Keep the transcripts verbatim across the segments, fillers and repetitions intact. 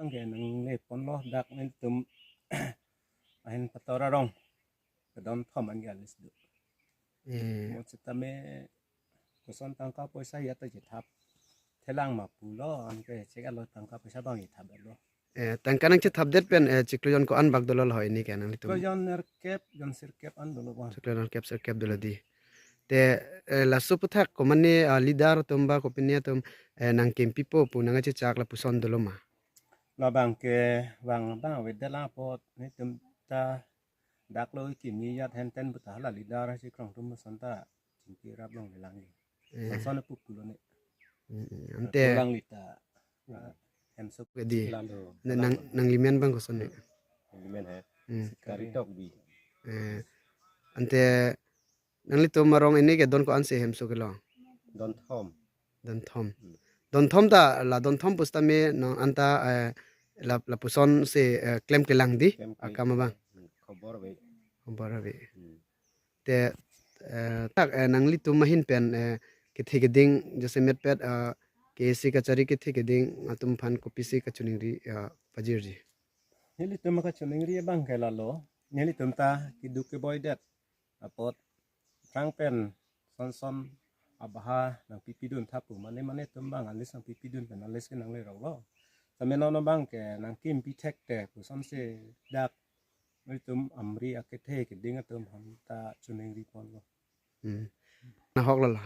Ke nangleponlo dak nelitum ahin Pator arong. Kedon thom an ke a-list do. Eh, Mo sitame koson tangka poisa ya ta chethap thelang ma pulo, anke chek-etlo tangka poisa abang chethaplo. Eh, tangka nangchethapdet pen, eh, chiklo jon ko-an bak dolo lahai ni ke nanglitum? Chiklo jon nerkep, jon sirkep an dolo bang. Chiklo jon nerkep sirkep dolo dei. Te, eh, laso aphuthak ko mane, ah, leader atum ba kopine atum, eh, nangkempipo pu nangkachechak lapuson dolo ma? Labang ke bang bang avedet lang apot nelitum ta daklo kimi ajat henten puta hala leader si krong atum ason ta chingki rap longle lang. Eh. Lason pupulo ne. Hmm, hmm. Ante pulang lita, ah, hemso ke dei. Lalo. Na-, nang, nangli men abang koson ne? Nangli men he. Hmm. Kari Tokbi. Eh. Ante nanglitum arong ini ke don ko-an si hemso kelong? Don thom. Don thom. Hmm. Don thom ta, la don thom pusitame non anta, eh, la, lapuson si, eh, klemklelang dei, klemkle-, akam abang. Hmm, khobor ave. Khobor ave. Hmm. Te, eh, tak, eh, nanglitum ahin pen, eh, kethe keding jasemet pet, eh, K A C kachari kethe keding atum aphan kopisi kachiningri, eh, pajirji? Nelitum kachiningri abang ke lalo. Nelitum ta keduk keboi det apot aphrang pen son son abaha nangpipidun thap pu mane mane atum abang a-list nangpipidun pen a-list ke nangleroklo. Tame non abang ke nangkempi thekte pu son si dak nelitum Amri akethe keding atum aphan ta chiningri ponlo. Hmm. Nahok lo la.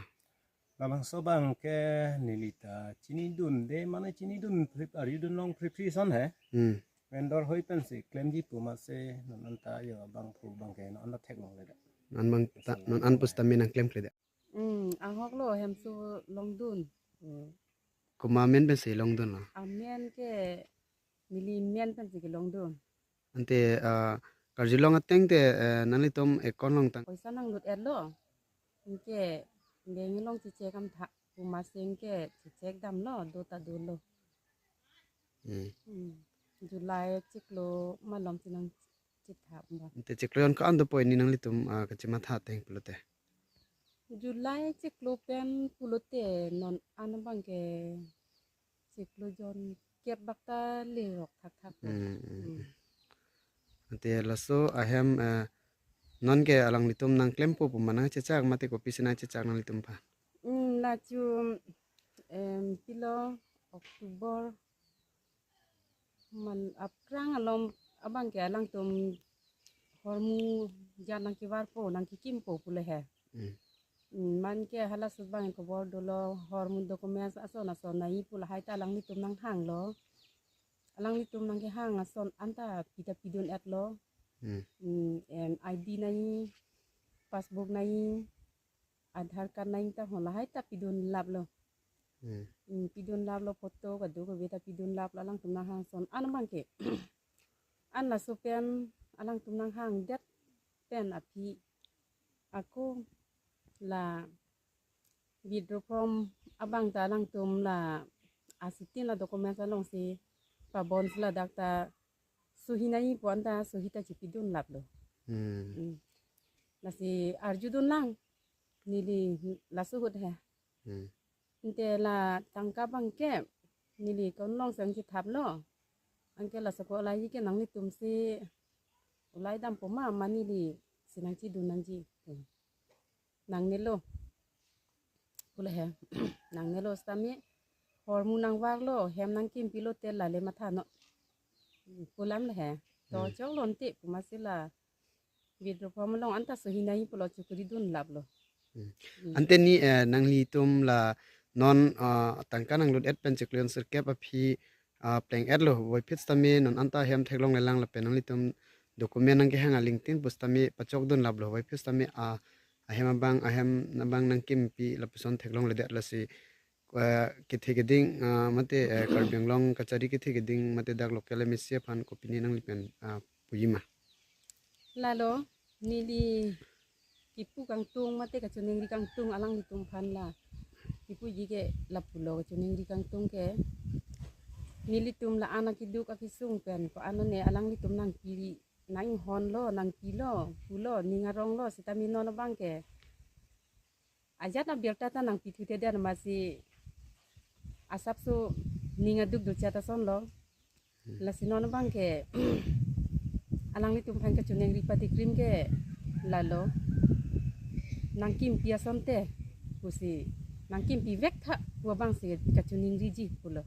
Labangso abang ke neli ta chinidunde mane chinidun prip aridun long prip pri son he. Hmm. Vendor hoi pensi klemji pu mase non anta yo abang phu abang ke non anta theklongle da. Non abang ta, non an pusitame nangklemkle da. Hmm, ahok lo hemso longdun. Hmm. Komat amen pensi longdun lo? Amen ke neli men pensi kelongdun. Ante, ah, karjulong ateng te, eh, nanglitum account along tang. Poisa nanglut-etlo. Anke bank along chechek damtha pu mase anke chechek damlo, do ta dolo. Hmm. Hmm. July chiklo malom si nangchethap ba. Ante chiklo jon ko-an dopo ini nanglitum, ah, kachematha ateng pulote? July chiklo pen pulote non an abang ke chiklo jon kep bak ta lerok thakthak lo. Hmm, hmm. Hmm. Ante laso ahem, eh, non ke alanglitum nangklempo pu ma nangchechak mate kopisi nangchechak nanglitum aphan? Hmm, la chu, em, pilo October man aphrang alom abang ke alangtum hormu jan nangkevarpo nangkekimpo pu le he. Hmm. Hmm, man ke halaso abang khobor dolo, hormu documents ason ason nangji pu lahai ta alanglitum nanghanglo. Alanglitum nangkehang ason anta pi ta pidun-etlo. Hmm. Hmm, em, I D nangji, passbook nangji, Aadhaar card nangji ta ho lahai ta pidun laplo. Hmm. Hmm, pidun laplo, photo kadokave ta pidun laplo, alangtum nanghang ason an abang ke. An laso pen alangtum nanghangdet pen aphi ako la withdraw form abang ta alangtum la asitin la documents along si pabon si ladak ta sohi nangji pu anta sohi ta chipidun laplo. Hmm. Hmm. Lasi arjudun lang neli laso ahut he. Hmm. Ante la tangka abang ke neli account along si nangchethaplo. Anke laso ko lahai ke nanglitum si ulai dampo ma, ma neli si nangchidun nangji. Hmm. Nangnelo. Pu le he. Nangnelo sitame hormu nangvarlo, hem nangkimpilote lale matha non. Pu alam le he. To, hmm, choklo ante pu mase la withdraw form along anta sohi nangji pulo chokridun laplo. Hmm. Hmm. Ante ni, eh, nanglitum la non, ah, tangka nanglut-et pen chiklo jon sirkep aphi, ah, pleng-etlo, puvoiphit sitame non anta hem theklongle lang lapen nanglitum document nangkehang alingtin pusitame pachokdun laplo, puvoiphit sitame, ah, ahem abang, ahem abang nangkimpi lapuson theklongledet lasi, eh, kethe keding, ah, mate, eh, Karbi Anglong kachari kethe keding mate dak local M A C aphan kopine nangli pen, ah, puji ma? Lalo, neli kipu kangtung mate kachiningri kangtung alanglitum aphan la kipuji ke lapulo, kachiningri kangtung ke nelitum la-an akeduk akesung pen ko-an ne alanglitum nangpi, nanghonlo, nangpilo pulo, ning aronglo sitame non abang ke ajat abirta ta nangpithuthedet masi asapso ning aduk duchat asonlo. Lasi non abang ke alanglitum aphan kachiningri padikrim ke lalo, nangkimpi asonte pusi, nangkimpi vek tha pu abang si kachiningriji pulo.